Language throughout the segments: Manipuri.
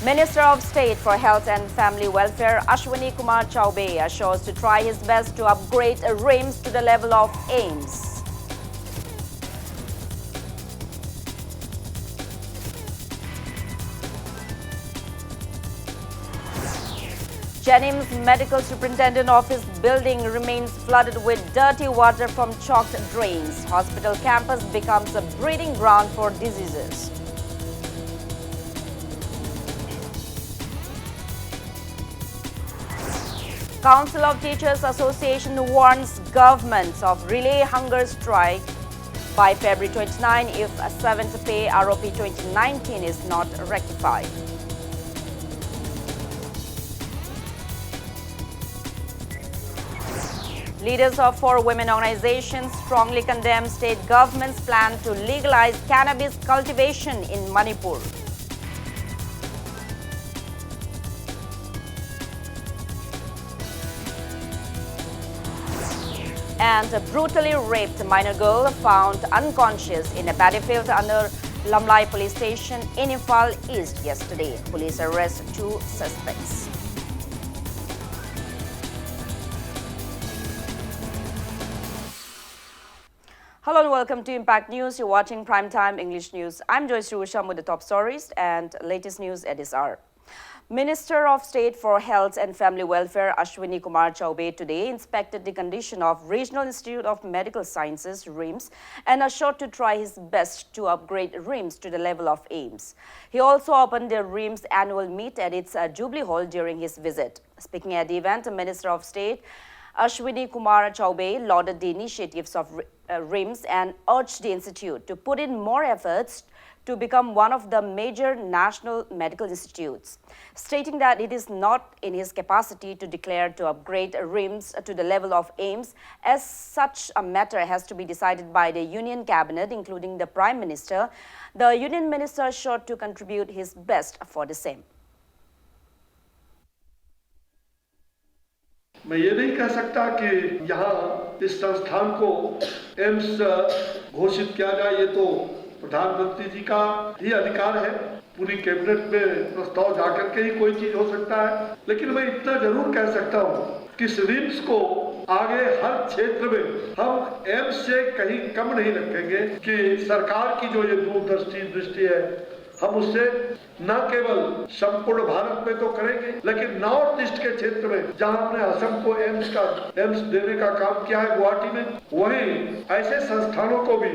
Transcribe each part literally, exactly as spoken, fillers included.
Minister of State for Health and Family Welfare Ashwini Kumar Chaubey assures to try his best to upgrade RIMS to the level of AIIMS. JNIMS Medical Superintendent Office building remains flooded with dirty water from choked drains. Hospital campus becomes a breeding ground for diseases. Council of Teachers Association warns governments of relay hunger strike by February twenty-nine if a seventh pay R O P twenty nineteen is not rectified. Leaders of four women organizations strongly condemn state government's plan to legalize cannabis cultivation in Manipur. And a brutally raped minor girl found unconscious in a paddy field under Lamlai Police Station in Imphal East yesterday. Police arrest two suspects. Hello and welcome to Impact News. You're watching Prime Time English News. I'm Joyce Rusham with the top stories and latest news at this hour. Minister of State for Health and Family Welfare Ashwini Kumar Chaubey today inspected the condition of Regional Institute of Medical Sciences, RIMS, and assured to try his best to upgrade RIMS to the level of AIIMS. He also opened the RIMS annual meet at its uh, Jubilee Hall during his visit. Speaking at the event, the Minister of State Ashwini Kumar Chaubey lauded the initiatives of uh, RIMS and urged the institute to put in more efforts to become one of the major national medical institutes, stating that it is not in his capacity to declare to upgrade RIMS to the level of AIIMS, as such a matter has to be decided by the Union Cabinet, including the Prime Minister. The Union Minister assured to contribute his best for the same. मैं ये नहीं कह सकता कि यहाँ इस संस्थान को एम्स घोषित किया जाए, ये तो प्रधानमंत्री जी का ही अधिकार है। पूरी कैबिनेट में प्रस्ताव जाकर के ही कोई चीज हो सकता है, लेकिन मैं इतना जरूर कह सकता हूँ कि इस रिम्स को आगे हर क्षेत्र में हम एम्स से कहीं कम नहीं रखेंगे। कि सरकार की जो ये दूरदृष्टि दृष्टि है, हम उससे न केवल संपूर्ण भारत में तो करेंगे, लेकिन नॉर्थ ईस्ट के क्षेत्र में, जहां हमने असम को एम्स का एम्स देने का काम किया है गुवाहाटी में, वहीं ऐसे संस्थानों को भी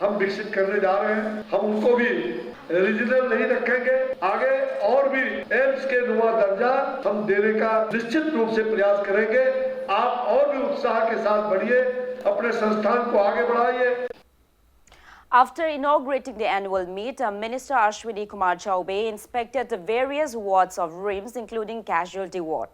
हम विकसित करने जा रहे हैं। हम उनको भी रीजनल नहीं रखेंगे, आगे और भी एम्स के नुमा दर्जा हम देने का निश्चित रूप से प्रयास करेंगे। आप और भी उत्साह के साथ बढ़िए, अपने संस्थान को आगे बढ़ाइए। After inaugurating the annual meet, uh, Minister Ashwini Kumar Chaubey inspected the various wards of RIMS, including casualty ward.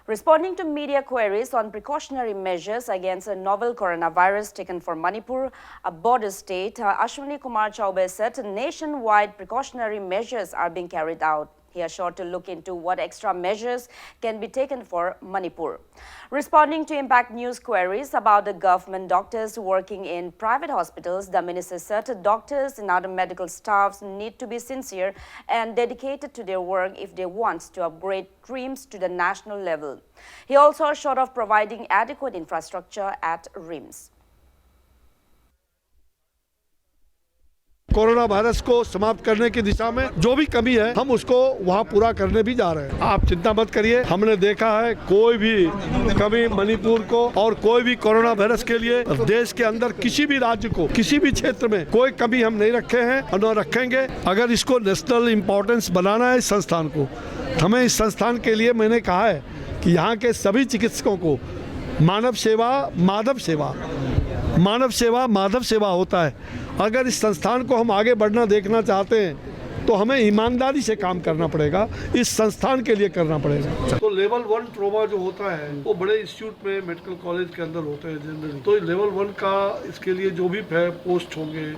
Responding to media queries on precautionary measures against a novel coronavirus taken for Manipur, a border state, uh, Ashwini Kumar Chaubey said nationwide precautionary measures are being carried out. He assured to look into what extra measures can be taken for Manipur. Responding to Impact News queries about the government doctors working in private hospitals, the minister said doctors and other medical staffs need to be sincere and dedicated to their work if they want to upgrade RIMS to the national level. He also assured of providing adequate infrastructure at RIMS. Corona virus को समाप्त करने की दिशा में जो भी कमी है, हम उसको वहाँ पूरा करने भी जा रहे हैं। आप चिंता मत करिए, हमने देखा है कोई भी कमी मणिपुर को और कोई भी कोरोना वायरस के लिए देश के अंदर किसी भी राज्य को, किसी भी क्षेत्र में कोई कमी हम नहीं रखे हैं और न रखेंगे। अगर इसको नेशनल इंपॉर्टेंस बनाना है इस संस्थान को, हमें इस संस्थान के लिए, मैंने कहा है कि यहाँ के सभी चिकित्सकों को मानव सेवा माधव सेवा, मानव सेवा माधव सेवा होता है। अगर इस संस्थान को हम आगे बढ़ना देखना चाहते हैं तो हमें ईमानदारी से काम करना पड़ेगा, इस संस्थान के लिए करना पड़ेगा। तो लेवल वन ट्रोमा जो होता है वो बड़े इंस्टीट्यूट में मेडिकल कॉलेज के अंदर होते हैं जनरली। तो लेवल वन का इसके लिए जो भी पोस्ट होंगे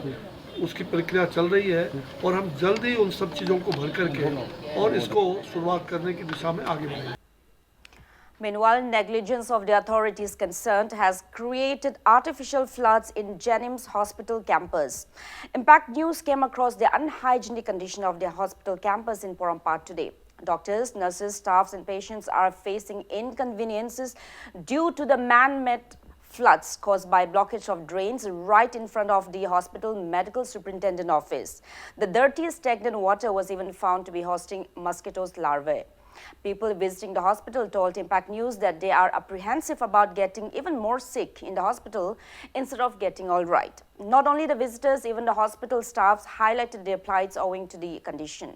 उसकी प्रक्रिया चल रही है और हम जल्द ही उन सब चीज़ों को भर करके और इसको शुरुआत करने की दिशा में आगे बढ़ेंगे। Meanwhile, negligence of the authorities concerned has created artificial floods in Jennings Hospital campus. Impact News came across the unhygienic condition of the hospital campus in Porompat today. Doctors, nurses, staffs, and patients are facing inconveniences due to the man-made floods caused by blockage of drains right in front of the hospital medical superintendent office. The dirty, stagnant water was even found to be hosting mosquitoes larvae. People visiting the hospital told Impact News that they are apprehensive about getting even more sick in the hospital instead of getting all right. Not only the visitors, even the hospital staffs highlighted their plights owing to the condition.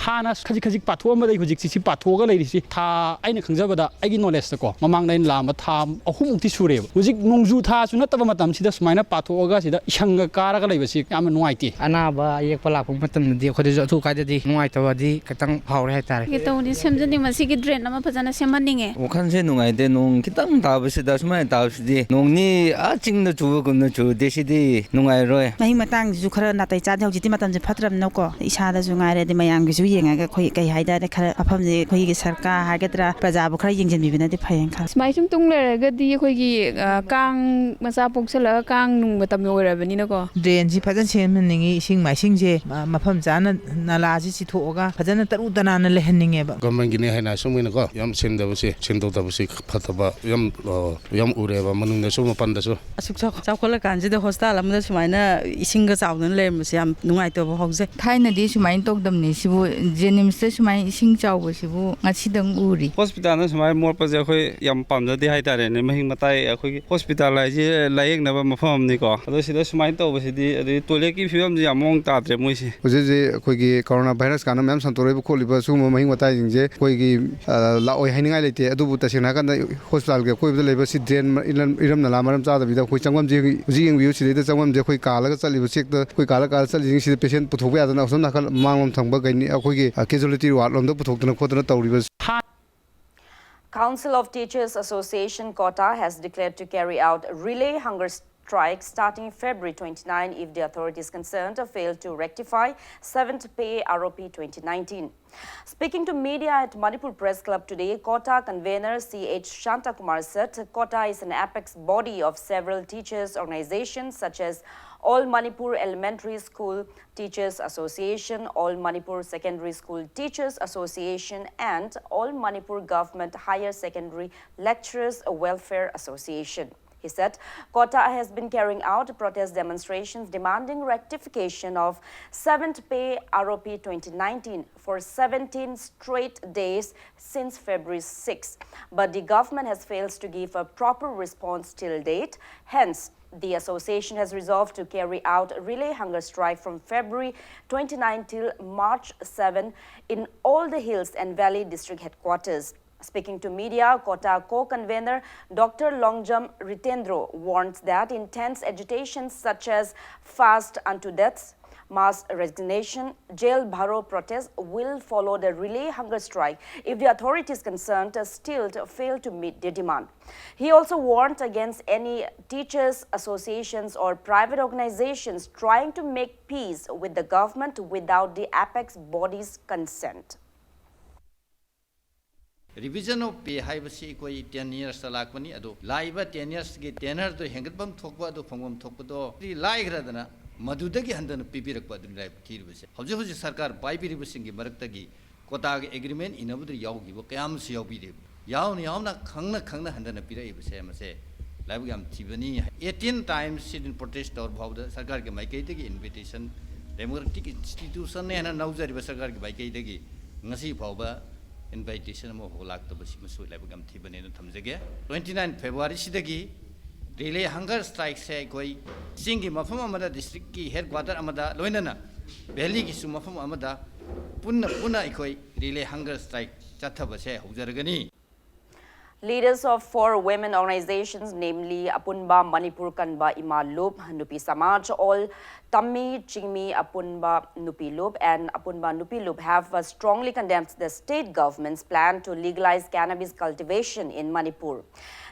ꯍꯥꯟꯅ ꯈꯖꯤꯛ ꯈꯖꯤꯛ ꯄꯥꯊꯣꯛꯑꯝꯕꯗꯒꯤ ꯍꯧꯖꯤꯛꯁꯤ ꯁꯤ ꯄꯥꯊꯣꯛꯑꯒ ꯂꯩꯔꯤꯁꯤ ꯊꯥ, ꯑꯩꯅ ꯈꯪꯖꯕꯗ, ꯑꯩꯒꯤ ꯅꯣꯂꯦꯖꯇꯀꯣ, ꯃꯃꯥꯡꯗ ꯑꯩꯅ ꯂꯥꯛꯑꯝꯕ ꯊꯥ ꯑꯍꯨꯝꯃꯨꯛꯇꯤ ꯁꯨꯔꯦꯕ꯫ ꯍꯧꯖꯤꯛ ꯅꯣꯡꯖꯨ ꯊꯥꯁꯨ ꯅꯠꯇꯕ ꯃꯇꯝꯁꯤꯗ ꯁꯨꯃꯥꯏꯅ ꯄꯥꯊꯣꯛꯑꯒ ꯁꯤꯗ ꯏꯁꯪꯒ ꯀꯥꯔꯒ ꯂꯩꯕꯁꯤ ꯌꯥꯝꯅ ꯅꯨꯡꯉꯥꯏꯇꯦ꯫ ꯑꯅꯥꯕ ꯑꯌꯦꯛꯄ ꯂꯥꯛꯄ ꯃꯇꯝꯗꯗꯤ ꯑꯩꯈꯣꯏꯗꯁꯨ ꯑꯊꯨ ꯀꯥꯏꯗꯗꯤ ꯅꯨꯡꯉꯥꯏꯇꯕꯗꯤ ꯈꯤꯇꯪ ꯐꯥꯎꯔꯦ ꯍꯥꯏꯇꯥꯔꯦ꯫ ꯀꯩ ꯇꯧꯅꯤ, ꯁꯦꯝꯖꯅꯤꯡꯕ ꯁꯤꯒꯤ ꯗ꯭ꯔꯦꯟ ꯑꯃ ꯐꯖꯅ ꯁꯦꯝꯍꯟꯅꯤꯡꯉꯦ꯫ ꯋꯥꯈꯜꯁꯦ ꯅꯨꯡꯉꯥꯏꯇꯦ, ꯅꯣꯡ ꯈꯤꯇꯪ ꯇꯥꯕꯁꯤꯗ ꯁꯨꯃꯥꯏꯅ ꯇꯥꯕꯁꯤꯗꯤ ꯅꯣꯡꯅꯤ ꯑꯥ ꯆꯤꯡꯗ ꯆꯨꯕꯒꯨꯝꯅ ꯆꯨꯗꯦ, ꯁꯤꯗꯤ ꯅꯨꯡꯉꯥꯏꯔꯣꯏ꯫ ꯃꯍꯤꯛ ꯃꯇꯥꯡꯁꯤꯁꯨ ꯈꯔ ꯅꯥꯇꯩ ꯆꯥꯗꯦ ꯍꯧꯖꯤꯛꯇꯤ ꯃꯇꯝꯁꯦ ꯐꯠꯇ꯭ꯔꯕꯅꯤꯅꯀꯣ꯫ ꯏꯁꯥꯗꯁꯨ ꯉꯥꯏꯔꯦ, ꯑꯗꯩ ꯃꯌꯥꯝꯒꯤꯁꯨ ꯌꯦꯡꯉꯒ ꯑꯩꯈꯣꯏ ꯀꯩ ꯍꯥꯏꯇꯥꯔꯦ, ꯈꯔ ꯃꯐꯝꯁꯦ ꯑꯩꯈꯣꯏꯒꯤ ꯁꯔꯀꯥꯔ ꯍꯥꯏꯒꯗ꯭ꯔꯥ, ꯄ꯭ꯔꯖꯥꯕꯨ ꯈꯔ ꯌꯦꯡꯁꯤꯟꯕꯤꯕꯅꯗꯤ ꯐꯩꯌꯦꯅ ꯈꯜꯂꯦ꯫ ꯁꯨꯃꯥꯏ ꯁꯨꯝ ꯇꯨꯡ ꯂꯩꯔꯒꯗꯤ ꯑꯩꯈꯣꯏꯒꯤ, ꯑ, ꯀꯥꯡ ꯃꯆꯥ ꯄꯣꯛꯁꯜꯂꯒ ꯀꯥꯡ ꯅꯨꯡ ꯃꯇꯝ ꯑꯣꯏꯔꯕꯅꯤꯅꯀꯣ꯫ ꯗ꯭ꯔꯦꯟꯁꯤ ꯐꯖꯅ ꯁꯦꯝꯍꯟꯅꯤꯡꯉꯤ, ꯏꯁꯤꯡ ꯃꯥꯏꯁꯤꯡꯁꯦ, ꯑ, ꯃꯐꯝ ꯆꯥꯅ ꯅꯂꯥꯁꯤ ꯆꯤꯊꯣꯛꯑꯒ ꯐꯖꯅ ꯇꯔꯨ ꯇꯅꯥꯟꯅ ꯂꯩꯍꯟꯅꯤꯡꯉꯦꯕ꯫ ꯒꯚꯔꯟꯃꯦꯟꯠꯀꯤꯅꯦ ꯍꯥꯏꯅ ꯑꯁꯨꯝ ꯑꯣꯏꯅꯀꯣ, ꯌꯥꯝ ꯁꯦꯝꯗꯕꯁꯤ, ꯁꯦꯝꯗꯣꯛꯇꯕꯁꯤ ꯐꯠꯇꯕ ꯌꯥꯝ, ꯑ, ꯌꯥꯝ ꯎꯔꯦꯕ, ꯃꯅꯨꯡꯗꯁꯨ ꯃꯄꯥꯟꯗꯁꯨ꯫ ꯑꯁꯨꯛ ꯆꯥꯎ-, ꯆꯥꯎꯈꯠꯂꯀꯥꯟꯁꯤꯗ ꯍꯣꯁꯄꯤꯇꯥꯜ ꯑꯃꯗ ꯁꯨꯃꯥꯏꯅ ꯏꯁꯤꯡꯒ ꯆꯥꯎꯗꯅ ꯂꯩꯔꯝꯕꯁꯦ ꯌꯥꯝ ꯅꯨꯡꯉꯥꯏꯇꯕ ꯐꯥꯎꯖꯩ꯫ ꯊꯥꯏꯅꯗꯤ ꯁꯨꯃꯥꯏꯅ ꯇꯧꯗꯕꯅꯤ꯫ ꯁꯤꯕꯨ ꯖꯦꯅꯤꯝꯁꯇ ꯁꯨꯃꯥꯏꯅ ꯏꯁꯤꯡ ꯆꯥꯎꯕꯁꯤꯕꯨ ꯉꯁꯤꯗꯪ ꯎꯔꯤ꯫ ꯍꯣꯁꯄꯤꯇꯥꯜꯅ ꯁꯨꯃꯥꯏꯅ ꯃꯣꯠꯄꯁꯦ ꯑꯩꯈꯣꯏ ꯌꯥꯝ ꯄꯥꯝꯖꯗꯦ ꯍꯥꯏꯇꯥꯔꯦꯅꯦ꯫ ꯃꯍꯤꯛ ꯃꯇꯥꯏ, ꯑꯩꯈꯣꯏꯒꯤ ꯍꯣꯁꯄꯤꯇꯥꯜ ꯍꯥꯏꯁꯦ ꯂꯥꯌꯦꯡꯅꯕ ꯃꯐꯝ ꯑꯃꯅꯤꯀꯣ꯫ ꯑꯗꯣ ꯁꯤꯗ ꯁꯨꯃꯥꯏꯅ ꯇꯧꯕꯁꯤꯗꯤ, ꯑꯗꯩ ꯇꯣꯏꯂꯦꯠꯀꯤ ꯐꯤꯕꯝꯁꯤ ꯌꯥꯝ ꯃꯑꯣꯡ ꯇꯥꯗ꯭ꯔꯦ ꯃꯣꯏꯁꯦ꯫ ꯍꯧꯖꯤꯛ ꯍꯧꯖꯤꯛ ꯑꯩꯈꯣꯏꯒꯤ ꯀꯣꯔꯣꯅꯥ ꯚꯥꯏꯔꯁ ꯀꯥꯟꯅ ꯃꯌꯥꯝ ꯁꯟꯗꯣꯔꯛꯏꯕ ꯈꯣꯠꯂꯤꯕ ꯁꯤꯒꯨꯝꯕ ꯃꯍꯤꯛ ꯃꯇꯥꯏꯁꯤꯡꯁꯦ ꯑꯩꯈꯣꯏꯒꯤ, ꯑ, ꯂꯥꯛꯑꯣꯏ ꯍꯥꯏꯅꯤꯡꯉꯥꯏ ꯂꯩꯇꯦ꯫ ꯑꯗꯨꯕꯨ ꯇꯁꯦꯡꯅ ꯍꯥꯏꯔꯀꯥꯟꯗ ꯍꯣꯁꯄꯤꯇꯥꯜꯒꯤ ꯑꯀꯣꯏꯕꯗ ꯂꯩꯕ ꯁꯤ ꯗ꯭ꯔꯦꯟ, ꯏꯔꯝ, ꯏꯔꯝ ꯅꯂꯥ ꯃꯔꯝ ꯆꯥꯗꯕꯤꯗ ꯑꯩꯈꯣꯏ ꯆꯪꯐꯝꯁꯦ ꯍꯧꯖꯤꯛ ꯌꯦꯡꯕꯤꯌꯨ, ꯁꯤꯗꯩꯗ ꯆꯪꯐꯝꯁꯦ ꯑꯩꯈꯣꯏ ꯀꯥꯜꯂꯒ ꯆꯠꯂꯤꯕ ꯆꯦꯛꯇ ꯑꯩꯈꯣꯏ ꯀꯥꯜꯂ ꯀꯥꯜꯂ ꯆꯠꯂꯤꯁꯤꯡꯁꯤꯗ ꯄꯦꯁꯦꯟ ꯄꯨꯊꯣꯛꯄ ꯌꯥꯗꯅ ꯑꯁꯣꯝ ꯅꯥꯀꯜ ꯃꯃꯥꯡꯂꯣꯝ ꯊꯪꯕ ꯒꯩꯅꯤ ꯑꯩꯈꯣꯏꯒꯤ, ꯑ, ꯀꯦꯖꯨꯋꯦꯂꯤꯇꯤ ꯋꯥꯔꯗ ꯂꯣꯝꯗ ꯄꯨꯊꯣꯛꯇꯅ ꯈꯣꯠꯇꯅ ꯇꯧꯔꯤꯕ꯫ Council of Teachers Association, COTA, has declared to carry out relay hunger strike starting February twenty-nine if the authorities concerned fail to rectify seventh Pay R O P twenty nineteen. Speaking to media at Manipur Press Club today, COTA convener C H Shantakumar said COTA is an apex body of several teachers' organizations such as All Manipur Elementary School Teachers Association, All Manipur Secondary School Teachers Association, and All Manipur Government Higher Secondary Lecturers Welfare Association. He said COTA has been carrying out protest demonstrations demanding rectification of seventh Pay R O P twenty nineteen for seventeen straight days since February sixth. But the government has failed to give a proper response till date. Hence, the association has resolved to carry out relay hunger strike from February twenty-nine till March seven in all the hills and valley district headquarters. Speaking to media, COTA co-convener Doctor Longjam Ritendro warns that intense agitations such as fast unto deaths, mass resignation, jail bharo protests will follow the relay hunger strike if the authorities concerned still fail to meet their demand. He also warned against any teachers' associations or private organizations trying to make peace with the government without the apex body's consent. Revision of pay ꯍꯥꯏꯕꯁꯤ ꯑꯩꯈꯣꯏ ten yearsꯇ ꯂꯥꯛꯄꯅꯤ꯫ ꯑꯗꯣ ꯂꯥꯛꯏꯕ ten yearsꯀꯤ tenureꯗꯨ ꯍꯦꯟꯒꯠꯐꯝ ꯊꯣꯛꯄ, ꯑꯗꯨ ꯐꯪꯐꯝ ꯊꯣꯛꯄꯗꯣ ꯂꯥꯏꯈ꯭ꯔꯗꯅ ꯃꯗꯨꯗꯒꯤ ꯍꯟꯊꯅ ꯄꯤꯕꯤꯔꯛꯄ ꯑꯗꯨꯅꯤ ꯂꯥꯏꯕꯛ ꯊꯤꯔꯤꯕꯁꯦ꯫ ꯍꯧꯖꯤꯛ ꯍꯧꯖꯤꯛ ꯁꯔꯀꯥꯔ ꯄꯥꯏꯕꯤꯔꯤꯕꯁꯤꯡꯒꯤ ꯃꯔꯛꯇꯒꯤ COTAꯒꯤ agreement ꯏꯅꯕꯗ ꯌꯥꯎꯈꯤꯕ ꯀꯌꯥ ꯑꯃꯁꯨ ꯌꯥꯎꯕꯤꯔꯦꯕ꯫ ꯌꯥꯎꯅ ꯌꯥꯎꯅ, ꯈꯪꯅ ꯈꯪꯅ ꯍꯟꯊꯅ ꯄꯤꯔꯛꯏꯕꯁꯦ ꯃꯁꯦ ꯂꯥꯏꯕꯛ ꯌꯥꯝ ꯊꯤꯕꯅꯤ꯫ Eighteen times sit-in protest ꯇꯧꯔ ꯐꯥꯎꯕꯗ ꯁꯔꯀꯥꯔꯒꯤ ꯃꯥꯏꯀꯩꯗꯒꯤ invitation, democratic institutionꯅꯦ ꯍꯥꯏꯅ ꯂꯧꯖꯔꯤꯕ ꯁꯔꯀꯥꯔꯒꯤ ꯃꯥꯏꯀꯩꯗꯒꯤ ꯉꯁꯤ ꯐꯥꯎꯕ invitation ꯑꯃꯐꯥꯎ ꯂꯥꯛꯇꯕꯁꯤꯃꯁꯨ ꯂꯥꯏꯕꯛ ꯌꯥꯝ ꯊꯤꯕꯅꯦꯅ ꯊꯝꯖꯒꯦ꯫ Twenty nine Februaryꯁꯤꯗꯒꯤ relay hunger strikeꯁꯦ ꯑꯩꯈꯣꯏ ꯆꯤꯡꯒꯤ ꯃꯐꯝ ꯑꯃꯗ, districtꯀꯤ headquarter ꯑꯃꯗ, ꯂꯣꯏꯅꯅ valleyꯒꯤꯁꯨ ꯃꯐꯝ ꯑꯃꯗ ꯄꯨꯟꯅ ꯄꯨꯟꯅ ꯑꯩꯈꯣꯏ relay hunger strike ꯆꯠꯊꯕꯁꯦ ꯍꯧꯖꯔꯒꯅꯤ꯫ Leaders of four women organizations, namely Apunba Manipur Kanba Ima Lup, Nupi Samaj, All Tammi Chingmi Apunba Nupi Lup, and Apunba Nupi Lup, have uh, strongly condemned the state government's plan to legalize cannabis cultivation in Manipur.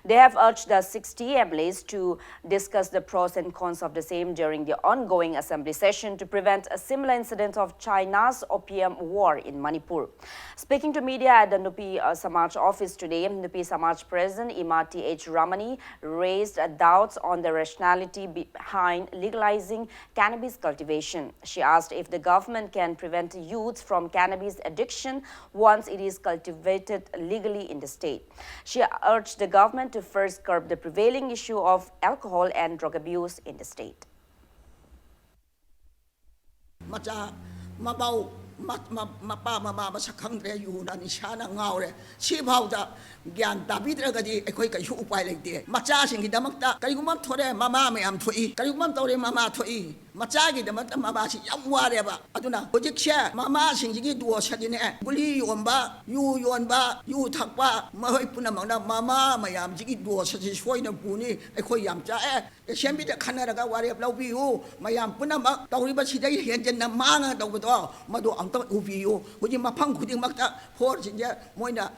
They have urged the sixty M L As to discuss the pros and cons of the same during the ongoing assembly session to prevent a similar incident of China's opium war in Manipur. Speaking to media at the Nupi uh, Samaj office today, Nupi Samaj President Ima T H Ramani raised uh, doubts on the rationality behind legalizing cannabis cultivation. She asked if the government can prevent youths from cannabis addiction once it is cultivated legally in the state. She urged the government to first curb the prevailing issue of alcohol and drug abuse in the state. ꯃꯆꯥ ꯃꯃꯧ ꯃ- ꯃ- ꯃꯄꯥ ꯃꯃꯥ ꯃꯁꯛ ꯈꯪꯗ꯭ꯔꯦ, ꯌꯨꯅ ꯅꯤꯁꯥꯅ ꯉꯥꯎꯔꯦ꯫ ꯁꯤꯐꯥꯎꯗ ꯒ꯭ꯌꯥꯟ ꯇꯥꯕꯤꯗ꯭ꯔꯒꯗꯤ ꯑꯩꯈꯣꯏ ꯀꯩꯁꯨ ꯎꯄꯥꯏ ꯂꯩꯇꯦ꯫ ꯃꯆꯥꯁꯤꯡꯒꯤꯗꯃꯛꯇ ꯀꯔꯤꯒꯨꯝꯕ ꯑꯃ ꯊꯣꯛꯑꯦ ꯃꯃꯥ ꯃꯌꯥꯝ ꯊꯣꯛꯏ, ꯀꯔꯤꯒꯨꯝꯕ ꯑꯃ ꯇꯧꯔꯦ ꯃꯃꯥ ꯊꯣꯛꯏ꯫ ꯃꯆꯥꯒꯤꯗꯃꯛꯇ ꯃꯃꯥꯁꯤ ꯌꯥꯝ ꯋꯥꯔꯦꯕ꯫ ꯑꯗꯨꯅ ꯍꯧꯖꯤꯛꯁꯦ ꯃꯃꯥꯁꯤꯡꯁꯤꯒꯤ ꯗꯣꯁ ꯍꯥꯏꯗꯤꯅꯦ, ꯒꯨꯂꯤ ꯌꯣꯟꯕ, ꯌꯨ ꯌꯣꯟꯕ, ꯌꯨ ꯊꯛꯄ, ꯃꯈꯣꯏ ꯄꯨꯝꯅꯃꯛꯅ ꯃꯃꯥ ꯃꯌꯥꯝꯁꯤꯒꯤ ꯗꯣꯁ ꯑꯁꯤ ꯁꯣꯏꯅ ꯄꯨꯅꯤ꯫ ꯑꯩꯈꯣꯏ ꯌꯥꯝ ꯆꯥꯛꯑꯦ꯫ ꯑꯦꯁꯦꯝꯕ꯭ꯂꯤꯗ ꯈꯟꯅꯔꯒ ꯋꯥꯔꯦꯞ ꯂꯧꯕꯤꯌꯨ꯫ ꯃꯌꯥꯝ ꯄꯨꯝꯅꯃꯛ ꯇꯧꯔꯤꯕꯁꯤꯗꯩ ꯍꯦꯟꯖꯟꯅ ꯃꯥꯡꯉ ꯇꯧꯕꯗꯣ ꯃꯗꯨ ꯑꯝꯇ ꯎꯕꯤꯌꯨ꯫ ꯍꯧꯖꯤꯛ ꯃꯐꯝ ꯈꯨꯗꯤꯡꯃꯛꯇ ꯐꯣꯔꯁꯤꯡꯁꯦ ꯃꯣꯏꯅ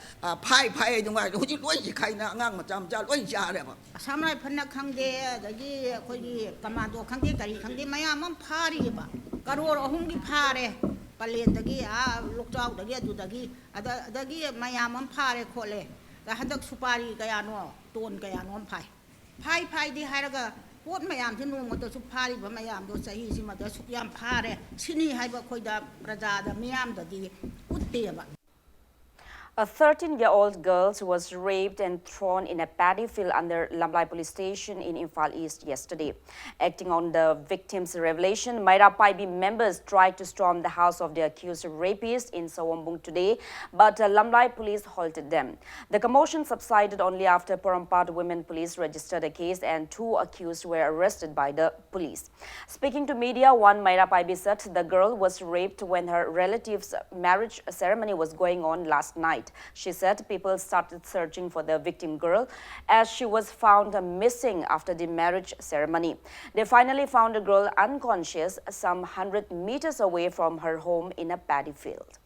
ꯐꯥꯏ ꯐꯥꯏ ꯅꯨꯡꯉꯥꯏ꯫ ꯍꯧꯖꯤꯛ ꯂꯣꯏ ꯆꯤꯈꯥꯏꯅ ꯑꯉꯥꯡ ꯃꯆꯥ ꯃꯆꯥ ꯂꯣꯏ ꯆꯥꯔꯦꯕ꯫ ꯑꯁꯥꯝ ꯔꯥꯏꯐꯜꯅ ꯈꯪꯗꯦ, ꯑꯗꯒꯤ ꯑꯩꯈꯣꯏꯒꯤ ꯀꯃꯥꯟꯗꯣ ꯈꯪꯗꯦ, ꯀꯔꯤ ꯈꯪꯗꯦ, ꯃꯌꯥꯝ ꯑꯃ ꯐꯥꯔꯤꯑꯕ꯫ ꯀꯔꯣꯔ ꯑꯍꯨꯝꯒꯤ ꯐꯥꯔꯦ꯫ ꯄꯂꯦꯟꯗꯒꯤ, ꯑꯥ ꯂꯣꯛꯆꯥꯎꯗꯒꯤ, ꯑꯗꯨꯗꯒꯤ, ꯑꯗ- ꯑꯗꯒꯤ ꯃꯌꯥꯝ ꯑꯃ ꯐꯥꯔꯦ ꯈꯣꯠꯂꯦ꯫ ꯑꯗ ꯍꯟꯗꯛ ꯁꯨꯄꯥꯔꯤ ꯀꯌꯥꯅꯣ, ꯇꯣꯟ ꯀꯌꯥꯅꯣ ꯑꯃ ꯐꯥꯏ꯫ ꯐꯥꯏ ꯐꯥꯏꯗꯤ ꯍꯥꯏꯔꯒ ꯄꯣꯠ ꯃꯌꯥꯝꯁꯦ ꯅꯣꯡꯃꯇꯁꯨ ꯐꯥꯔꯤꯕ ꯃꯌꯥꯝꯗꯣ ꯆꯍꯤꯁꯤꯃꯗ ꯁꯨꯛ ꯌꯥꯝ ꯐꯥꯔꯦ ꯁꯤꯅꯤ ꯍꯥꯏꯕ ꯑꯩꯈꯣꯏꯗ ꯄ꯭ꯔꯖꯥꯗ ꯃꯤꯌꯥꯝꯗꯗꯤ ꯎꯠꯇꯦꯕ꯫ A thirteen-year-old girl was raped and thrown in a paddy field under Lamlai Police Station in Imphal East yesterday. Acting on the victim's revelation, Maira Paibi members tried to storm the house of the accused rapist in Sawombung today, but uh, Lamlai police halted them. The commotion subsided only after Porompat Women Police registered a case and two accused were arrested by the police. Speaking to media, one Maira Paibi said the girl was raped when her relative's marriage ceremony was going on last night. She said people started searching for the victim girl as she was found missing after the marriage ceremony. They finally found the girl unconscious some hundred meters away from her home in a paddy field.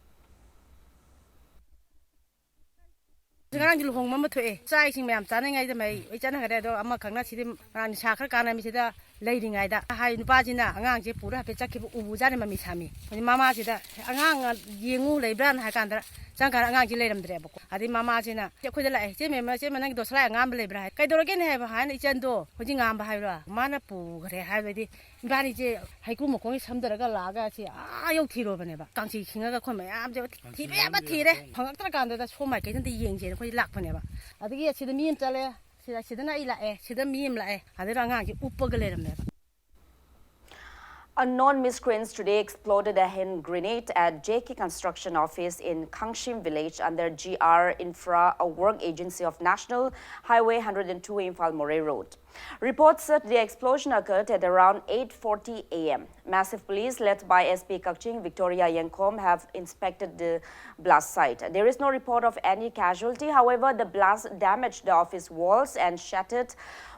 ꯉꯔꯥꯡꯗꯤ ꯂꯨꯍꯣꯡꯕ ꯑꯃ ꯊꯣꯛꯑꯦ꯫ ꯆꯥꯛ ꯏꯁꯤꯡ ꯃꯌꯥꯝ ꯆꯥꯅꯉꯩꯗ ꯃꯩ ꯂꯣꯏ ꯆꯠꯅꯈ꯭ꯔꯦ꯫ ꯑꯗꯣ ꯑꯃꯈꯛꯅ ꯁꯤꯗꯤ ꯉꯔꯥꯡ ꯅꯤꯁꯥ ꯈꯔ ꯀꯥꯟꯅꯃꯤꯁꯤꯗ ꯂꯩꯔꯤꯉꯩꯗ ꯍꯥꯏ ꯅꯨꯄꯥꯁꯤꯅ ꯑꯉꯥꯡꯁꯦ ꯄꯨꯔ ꯍꯥꯏꯐꯦꯠ ꯆꯠꯈꯤꯕ ꯎꯕꯖꯥꯠꯅꯦ ꯃꯃꯤ ꯁꯥꯃꯤ꯫ ꯑꯗꯩ ꯃꯃꯥꯁꯤꯗ "ꯑꯉꯥꯡ ꯌꯦꯡꯉꯨ ꯂꯩꯕ꯭ꯔꯥꯅ" ꯍꯥꯏ ꯀꯥꯟꯗ ꯆꯪꯀꯥꯟꯗ ꯑꯉꯥꯡꯁꯤ ꯂꯩꯔꯝꯗ꯭ꯔꯦꯕꯀꯣ꯫ ꯑꯗꯩ ꯃꯃꯥꯁꯤꯅ ꯑꯩꯈꯣꯏꯗ ꯂꯥꯛꯑꯦ, "ꯏꯆꯦ ꯃꯦꯝꯃ, ꯏꯆꯦꯃ ꯅꯪꯒꯤ ꯗꯣꯁꯂꯥꯏ ꯑꯉꯥꯡꯕ ꯂꯩꯕ꯭ꯔꯥ?" ꯍꯥꯏ꯫ "ꯀꯩꯗꯧꯔꯒꯦꯅꯦ?" ꯍꯥꯏꯕ ꯍꯥꯏꯅ ꯏꯆꯟꯗꯣ ꯍꯧꯖꯤꯛ ꯉꯥꯡꯕ ꯍꯥꯏꯕ꯭ꯔꯥ? ꯃꯥꯅ ꯄꯨꯈ꯭ꯔꯦ ꯍꯥꯏꯕꯗꯤ ꯏꯕꯥꯅꯤꯁꯦ ꯍꯩꯀ꯭ꯔꯨ ꯃꯈꯣꯡꯒꯤ ꯁꯝꯗꯔꯒ ꯂꯥꯛꯑꯒ ꯁꯤ ꯑꯥ ꯌꯧ ꯊꯤꯔꯨꯕꯅꯦꯕ꯫ ꯀꯥꯡꯆꯤ ꯈꯤꯡꯉꯒ ꯑꯩꯈꯣꯏ ꯃꯌꯥꯝꯁꯦ ꯊꯤꯕ ꯌꯥꯕ ꯊꯤꯔꯦ꯫ ꯐꯪꯉꯛꯇ꯭ꯔꯀꯥꯟꯗ ꯁꯣꯝ ꯃꯥꯏꯀꯩꯗ ꯑꯝꯇ ꯌꯦꯡꯁꯦꯅ ꯑꯩꯈꯣꯏ ꯂꯥꯛꯄꯅꯦꯕ꯫ ꯑꯗꯒꯤ ꯑꯁꯤꯗ ꯃꯤ ꯑꯃ ꯆꯠꯂꯦ, ꯁꯤꯗ, ꯁꯤꯗꯅ ꯑꯩ ꯂꯥꯛꯑꯦ, ꯁꯤꯗ ꯃꯤ ꯑꯃ ꯂꯥꯛꯑꯦ, ꯑꯗꯨꯗ ꯑꯉꯥꯡꯁꯦ ꯎꯞꯄꯒ ꯂꯩꯔꯝꯃꯦꯕ꯫ Unknown miscreants today exploded a hand grenade at J K Construction Office in Khangshim Village under G R Infra, a work agency of National Highway hundred and two Imphal Moreh Road. Reports said the explosion occurred at around eight forty a m. Massive police, led by S P Kakching Victoria Yengkhom, have inspected the blast site. There is no report of any casualty. However, the blast damaged the office walls and shattered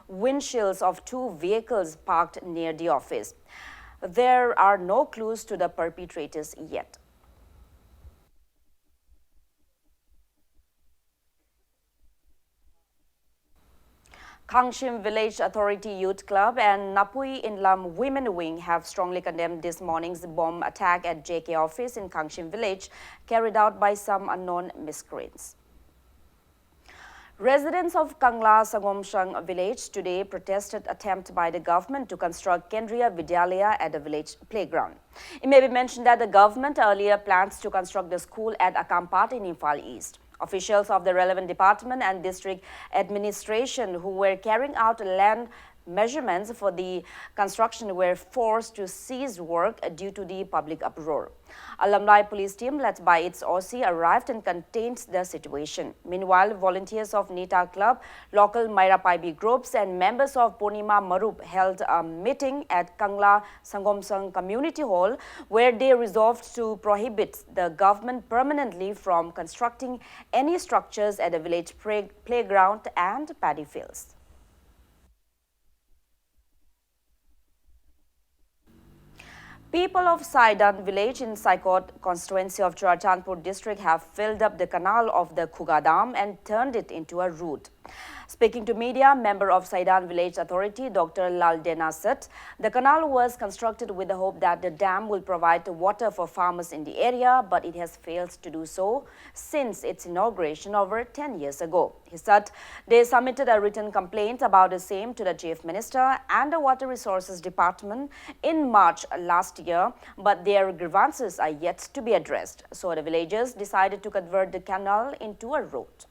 windshields of two vehicles parked near the office. There are no clues to the perpetrators yet. Khangshim Village Authority Youth Club and Napui Inlam Women Wing have strongly condemned this morning's bomb attack at J K office in Khangshim Village, carried out by some unknown miscreants. Residents of Kangla Sangomsang village today protested attempt by the government to construct Kendriya Vidyalaya at the village playground. It may be mentioned that the government earlier plans to construct the school at Akampat in Imphal East. Officials of the relevant department and district administration who were carrying out land measurements for the construction were forced to cease work due to the public uproar. A Lamlai police team led by its O C arrived and contained the situation. Meanwhile, volunteers of Nita Club, local Maira Paibi groups, and members of Ponima Marup held a meeting at Kangla Sangomsang Community Hall, where they resolved to prohibit the government permanently from constructing any structures at the village play- playground and paddy fields. People of Saidan village in Saikot constituency of Churachandpur district have filled up the canal of the Khuga Dam and turned it into a road. Speaking to media, member of Saidan Village Authority, Doctor Laldena said the canal was constructed with the hope that the dam will provide water for farmers in the area, but it has failed to do so since its inauguration over ten years ago. He said they submitted a written complaint about the same to the Chief Minister and the Water Resources Department in March last year, but their grievances are yet to be addressed. So the villagers decided to convert the canal into a road.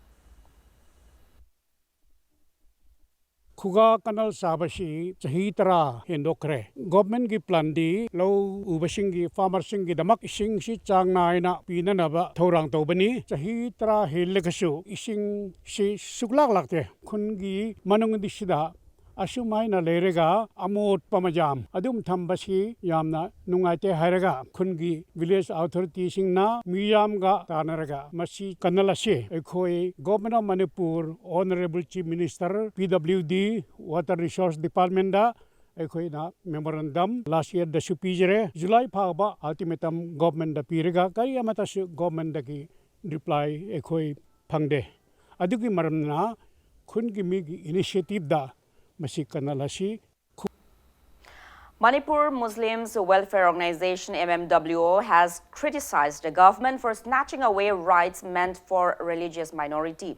ꯈꯨꯒꯥ ꯀꯅꯜ ꯁꯥꯕꯁꯤ ꯆꯍꯤ ꯇꯔꯥ ꯍꯦꯟꯗꯣꯛꯈ꯭ꯔꯦ꯫ ꯒꯣꯚꯔꯟꯃꯦꯟꯠꯀꯤ ꯄ꯭ꯂꯥꯟꯗꯤ ꯂꯧ ꯎꯕꯁꯤꯡꯒꯤ, ꯐꯥꯔꯃꯔꯁꯤꯡꯒꯤꯗꯃꯛ ꯏꯁꯤꯡꯁꯤ ꯆꯥꯡ ꯅꯥꯏꯅ ꯄꯤꯅꯅꯕ ꯊꯧꯔꯥꯡ ꯇꯧꯕꯅꯤ꯫ ꯆꯍꯤ ꯇꯔꯥ ꯍꯦꯜꯂꯒꯁꯨ ꯏꯁꯤꯡꯁꯤ ꯁꯨꯛꯂꯥꯛ ꯂꯥꯛꯇꯦ꯫ ꯈꯨꯟꯒꯤ ꯃꯅꯨꯡꯗꯤꯁꯤꯗ ꯑꯁꯨꯃꯥꯏꯅ ꯂꯩꯔꯒ ꯑꯃꯣꯠꯄ ꯃꯌꯥꯝ ꯑꯗꯨꯝ ꯊꯝꯕꯁꯤ ꯌꯥꯝꯅ ꯅꯨꯡꯉꯥꯏꯇꯦ ꯍꯥꯏꯔꯒ ꯈꯨꯟꯒꯤ ꯚꯤꯂꯦꯖ ꯑꯣꯊꯣꯔꯤꯇꯤꯁꯤꯡꯅ ꯃꯤꯌꯥꯝꯒ ꯇꯥꯟꯅꯔꯒ ꯃꯁꯤ ꯀꯅꯜ ꯑꯁꯤ ꯑꯩꯈꯣꯏ Government of Manipur, Honourable Chief Minister, P W D, Water Resource Departmentꯗ ꯑꯩꯈꯣꯏꯅ memorandum last yearꯗꯁꯨ ꯄꯤꯖꯔꯦ꯫ ꯖꯨꯂꯥꯏ ꯐꯥꯎꯕ ultimatum governmentꯗ ꯄꯤꯔꯒ ꯀꯔꯤ ꯑꯃꯠꯇꯁꯨ governmentꯗꯒꯤ reply ꯑꯩꯈꯣꯏ ꯐꯪꯗꯦ꯫ ꯑꯗꯨꯒꯤ ꯃꯔꯝꯅ ꯈꯨꯟꯒꯤ ꯃꯤꯒꯤ initiativeꯗ ꯃꯁꯤ ꯀꯅꯜ ꯑꯁꯤ Manipur Muslims Welfare Organization, M M W O, has criticized the government for snatching away rights meant for religious minority.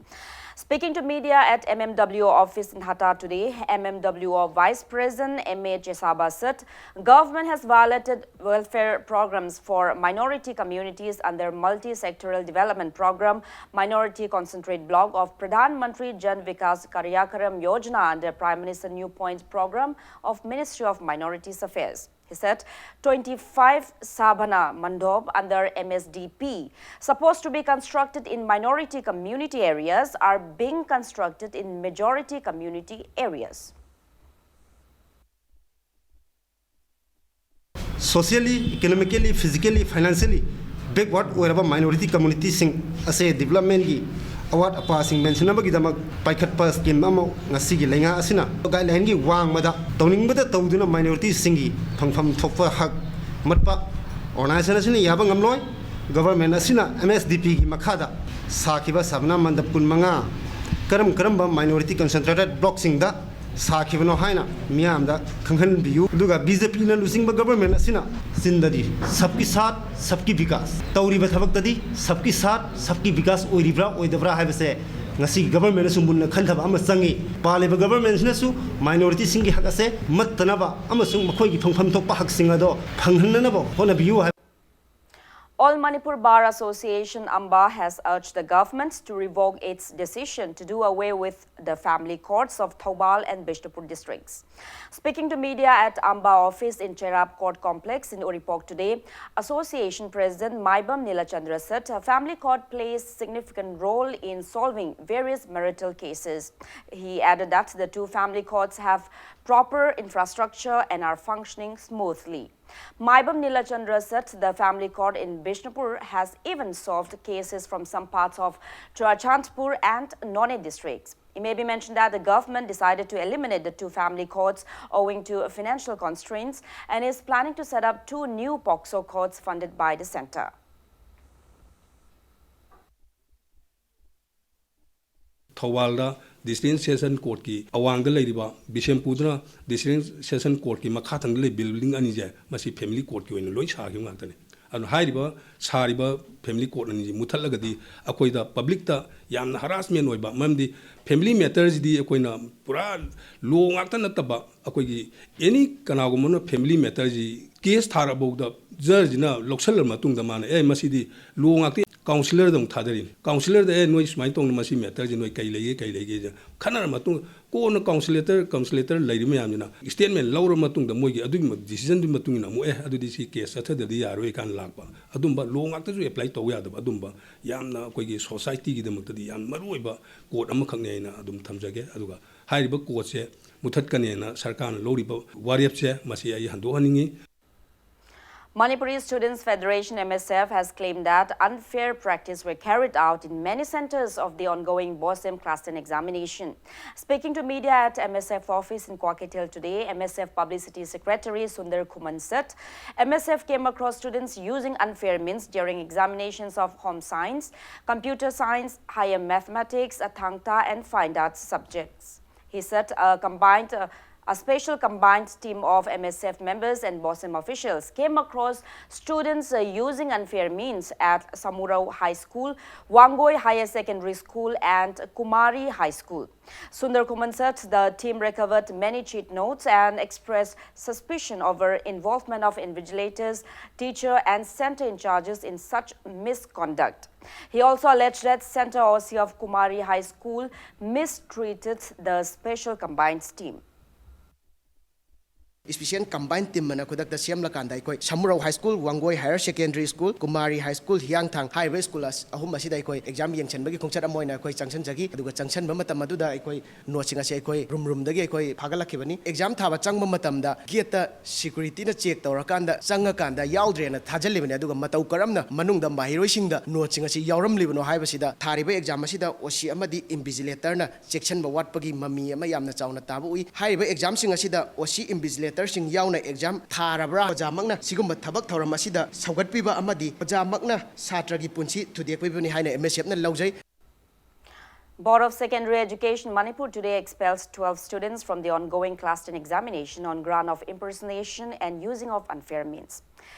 Speaking to media at M M W O office in Hatta today, M M W O Vice President M A Chesaba said government has violated welfare programs for minority communities under multi-sectoral development program, Minority Concentrate Block of Pradhan Mantri Jan Vikas Karyakram Yojana under Prime Minister New Point program of Ministry of Minorities Affairs. He said twenty-five Sabhana Mandop under M S D P, supposed to be constructed in minority community areas, are being constructed in majority community areas. Socially, economically, physically, financially backward ꯑꯣꯏꯔꯕ minority communityꯁꯤꯡ ꯑꯁꯦ developmentꯀꯤ ꯑꯋꯥꯠ ꯑꯄꯥꯁꯤꯡ ꯃꯦꯟꯁꯤꯟꯅꯕꯒꯤꯗꯃꯛ ꯄꯥꯏꯈꯠꯄ scheme ꯑꯃ ꯉꯁꯤꯒꯤ ꯂꯩꯉꯥꯛ ꯑꯁꯤꯅ guidelineꯒꯤ ꯋꯥꯡꯃꯗ ꯇꯧꯅꯤꯡꯕꯗ ꯇꯧꯗꯨꯅ minority ꯁꯤꯡꯒꯤ ꯐꯪꯐꯝ ꯊꯣꯛꯄ ꯍꯛ ꯃꯠꯄ organization ꯑꯁꯤꯅ ꯌꯥꯕ ꯉꯝꯂꯣꯏ꯫ Government ꯑꯁꯤꯅ M S D P ꯒꯤ ꯃꯈꯥꯗ ꯁꯥꯈꯤꯕ ꯁꯕꯅꯥ ꯃꯟꯗꯞ ꯀꯨꯟꯃꯉꯥ ꯀꯔꯝ ꯀꯔꯝꯕ minority concentrated block ꯁꯤꯡꯗ ꯁꯥꯈꯤꯕꯅꯣ ꯍꯥꯏꯅ ꯃꯤꯌꯥꯝꯗ ꯈꯪꯍꯟꯕꯤꯌꯨ꯫ ꯑꯗꯨꯒ B J P ꯅ ꯂꯨꯆꯤꯡꯕ government ꯑꯁꯤꯅ ꯆꯤꯟꯗꯗꯤ "ꯁꯕꯀꯤ ꯁꯥꯊ ꯁꯕꯀꯤ ꯕꯤꯀꯥꯁ", ꯇꯧꯔꯤꯕ ꯊꯕꯛꯇꯗꯤ "ꯁꯕꯀꯤ ꯁꯥꯊ ꯁꯕꯀꯤ ꯕꯤꯀꯥꯁ" ꯑꯣꯏꯔꯤꯕ꯭ꯔꯥ ꯑꯣꯏꯗꯕ꯭ꯔꯥ ꯍꯥꯏꯕꯁꯦ ꯉꯁꯤꯒꯤ government ꯅꯁꯨ ꯃꯨꯟꯅ ꯈꯟꯊꯕ ꯑꯃ ꯆꯪꯏ꯫ ꯄꯥꯜꯂꯤꯕ government ꯁꯤꯅꯁꯨ minority ꯁꯤꯡꯒꯤ ꯍꯛ ꯑꯁꯦ ꯃꯠꯇꯅꯕ ꯑꯃꯁꯨꯡ ꯃꯈꯣꯏꯒꯤ ꯐꯪꯐꯝ ꯊꯣꯛꯄ ꯍꯛꯁꯤꯡ ꯑꯗꯣ ꯐꯪꯍꯟꯅꯅꯕ ꯍꯣꯠꯅꯕꯤꯌꯨ ꯍꯥꯏꯕ All Manipur Bar Association, AMBA, has urged the government to revoke its decision to do away with the family courts of Thoubal and Bishnupur districts. Speaking to media at AMBA office in Cherab Court Complex in Uripok today, Association President Maibam Nilachandra said a family court plays significant role in solving various marital cases. He added that the two family courts have proper infrastructure and are functioning smoothly. Maibam Nilachandra said the family court in Bishnupur has even solved cases from some parts of Churachandpur and Noney districts. It may be mentioned that the government decided to eliminate the two family courts owing to financial constraints and is planning to set up two new POCSO courts funded by the centre. ꯊꯧꯕꯥꯜꯗ District Session Court ꯀꯤ ꯑꯋꯥꯡꯗ ꯂꯩꯔꯤꯕ, ꯕꯤꯁꯦꯝꯄꯨꯔꯗꯅ District Session Court ꯀꯤ ꯃꯈꯥ ꯊꯪꯕꯗ ꯂꯩꯕ building ꯑꯅꯤꯁꯦ, ꯃꯁꯤ family court ꯀꯤ ꯑꯣꯏꯅ ꯂꯣꯏ ꯁꯥꯈꯤꯕ ꯉꯥꯛꯇꯅꯤ꯫ ꯑꯗꯨꯅ ꯍꯥꯏꯔꯤꯕ ꯁꯥꯔꯤꯕ family court ꯑꯅꯤꯁꯤ ꯃꯨꯊꯠꯂꯒꯗꯤ ꯑꯩꯈꯣꯏꯗ, public ꯇ ꯌꯥꯝꯅ harassment ꯑꯣꯏꯕ, ꯃꯔꯝꯗꯤ family matter ꯁꯤꯗꯤ ꯑꯩꯈꯣꯏꯅ ꯄꯨꯔꯥ law ꯉꯥꯛꯇ ꯅꯠꯇꯕ, ꯑꯩꯈꯣꯏꯒꯤ any ꯀꯅꯥꯒꯨꯝꯕ ꯑꯃꯅ family matter ꯁꯤ case ꯊꯥꯔꯛꯑꯐꯥꯎꯗ judge ꯁꯤꯅ ꯂꯧꯁꯜꯂ ꯃꯇꯨꯡꯗ ꯃꯥꯅ, "ꯑꯦ, ꯃꯁꯤꯗꯤ law ꯉꯥꯛꯇ", counsellor ꯗ ꯑꯃꯨꯛ ꯊꯥꯗꯔꯤꯅꯤ꯫ Counsellor ꯗ, "ꯑꯦ, ꯅꯣꯏ ꯁꯨꯃꯥꯏꯅ ꯇꯧꯅ ꯃꯁꯤ matter ꯁꯤ ꯅꯣꯏ ꯀꯩ ꯂꯩꯒꯦ, ꯀꯩ ꯂꯩꯒꯦ?" ꯈꯟꯅꯔ ꯃꯇꯨꯡ, ꯀꯣꯟꯅ counsellor, counsellor ꯂꯩꯔꯤꯕ ꯃꯌꯥꯝꯁꯤꯅ statement ꯂꯧꯔ ꯃꯇꯨꯡꯗ ꯃꯣꯏꯒꯤ ꯑꯗꯨꯒꯤ decision ꯗꯨꯒꯤ ꯃꯇꯨꯡ ꯏꯟꯅ ꯑꯃꯨꯛ, "ꯑꯦ, ꯑꯗꯨꯗꯤ ꯁꯤ case ꯆꯠꯊꯗ꯭ꯔꯗꯤ ꯌꯥꯔꯣꯏ" ꯀꯥꯏꯅ ꯂꯥꯛꯄ, ꯑꯗꯨꯝꯕ law ꯉꯥꯛꯇꯁꯨ apply ꯇꯧꯕ ꯌꯥꯗꯕ, ꯑꯗꯨꯝꯕ ꯌꯥꯝꯅ ꯑꯩꯈꯣꯏꯒꯤ society ꯒꯤꯗꯃꯛꯇꯗꯤ ꯌꯥꯝ ꯃꯔꯨ ꯑꯣꯏꯕ court ꯑꯃꯈꯛꯅꯦ ꯍꯥꯏꯅ ꯑꯗꯨꯝ ꯊꯝꯖꯒꯦ꯫ ꯑꯗꯨꯒ ꯍꯥꯏꯔꯤꯕ court ꯁꯦ ꯃꯨꯊꯠꯀꯅꯦꯅ ꯁꯔꯀꯥꯔꯅ ꯂꯧꯔꯤꯕ ꯋꯥꯔꯦꯞꯁꯦ, ꯃꯁꯤ ꯑꯩ ꯍꯟꯗꯣꯛꯍꯟꯅꯤꯡꯉꯤ꯫ Manipuri Students Federation, M S F, has claimed that unfair practice were carried out in many centers of the ongoing BOSEM Class ten examination. Speaking to media at M S F office in Kwakeithel today, M S F Publicity Secretary Sundar Khuman said M S F came across students using unfair means during examinations of Home Science, Computer Science, Higher Mathematics, Athangta and Fine Arts subjects. He said a combined, uh, a special combined team of M S F members and BOSEM officials came across students, uh, using unfair means at Samurao High School, Wangoi Higher Secondary School and Kumari High School. Sundar Khuman said the team recovered many cheat notes and expressed suspicion over involvement of invigilators, teacher and center in charges in such misconduct. He also alleged that Center O C of Kumari High School mistreated the special combined team. Special combined team ꯑꯅ ꯈꯨꯗꯛꯇ ꯁꯦꯝꯂꯀꯥꯟꯗ ꯑꯩꯈꯣꯏ Samurou High School, Wangoi Higher Secondary School, Kumari High School, ꯍꯤꯌꯥꯡꯊꯥꯡ ꯍꯥꯏꯔꯤꯕ school ꯑꯍꯨꯝ ꯑꯁꯤꯗ ꯑꯩꯈꯣꯏ exam ꯌꯦꯡꯁꯤꯟꯕꯒꯤ ꯈꯣꯡꯆꯠ ꯑꯃ ꯑꯣꯏꯅ ꯑꯩꯈꯣꯏ ꯆꯪꯁꯤꯟꯖꯈꯤ꯫ ꯑꯗꯨꯒ ꯆꯪꯁꯤꯟꯕ ꯃꯇꯝ ꯑꯗꯨꯗ ꯑꯩꯈꯣꯏ note ꯁꯤꯡ ꯑꯁꯤ ꯑꯩꯈꯣꯏ room room ꯗꯒꯤ ꯑꯩꯈꯣꯏ ꯐꯥꯒꯠꯂꯛꯈꯤꯕꯅꯤ꯫ Exam ꯊꯥꯕ ꯆꯪꯕ ꯃꯇꯝꯗ gate ꯇ security ꯅ check ꯇꯧꯔꯀꯥꯟꯗ ꯆꯪꯉꯀꯥꯟꯗ ꯌꯥꯎꯗ꯭ꯔꯦꯅ ꯊꯥꯖꯤꯜꯂꯤꯕꯅꯤ꯫ ꯑꯗꯨꯒ ꯃꯇꯧ ꯀꯔꯝꯅ ꯃꯅꯨꯡꯗ ꯃꯍꯩꯔꯣꯏꯁꯤꯡꯗ note ꯁꯤꯡ ꯑꯁꯤ ꯌꯥꯎꯔꯝꯂꯤꯕꯅꯣ ꯍꯥꯏꯕꯁꯤꯗ ꯊꯥꯔꯤꯕ exam ꯑꯁꯤꯗ O C ꯑꯃꯗꯤ invigilator ꯅ ꯆꯦꯛꯁꯤꯟꯕ ꯋꯥꯠꯄꯒꯤ ꯃꯃꯤ ꯑꯃ ꯌꯥꯝꯅ ꯆꯥꯎꯅ ꯇꯥꯕ ꯎꯏ꯫ ꯍꯥꯏꯔꯤꯕ exam ꯁꯤꯡ ꯑꯁꯤꯗ O C invigilator ꯁꯤꯡ ꯌꯥꯎꯅ exam ꯊꯥꯔꯕ꯭ꯔꯥ? ꯑꯣꯖꯥꯃꯛꯅ ꯁꯤꯒꯨꯝꯕ ꯊꯕꯛ ꯊꯧꯔꯝ ꯑꯁꯤꯗ ꯁꯧꯒꯠꯄꯤꯕ ꯑꯃꯗꯤ ꯑꯣꯖꯥꯃꯛꯅ ꯁꯥꯇ꯭ꯔꯒꯤ ꯄꯨꯟꯁꯤ ꯊꯨꯗꯦꯛꯄꯤꯕꯅꯤ ꯍꯥꯏꯅ M S F ꯅ ꯂꯧꯖꯩ꯫ Board of Secondary Education Manipur today expels twelve students from the ongoing Class ten examination on ground of impersonation and using of unfair means.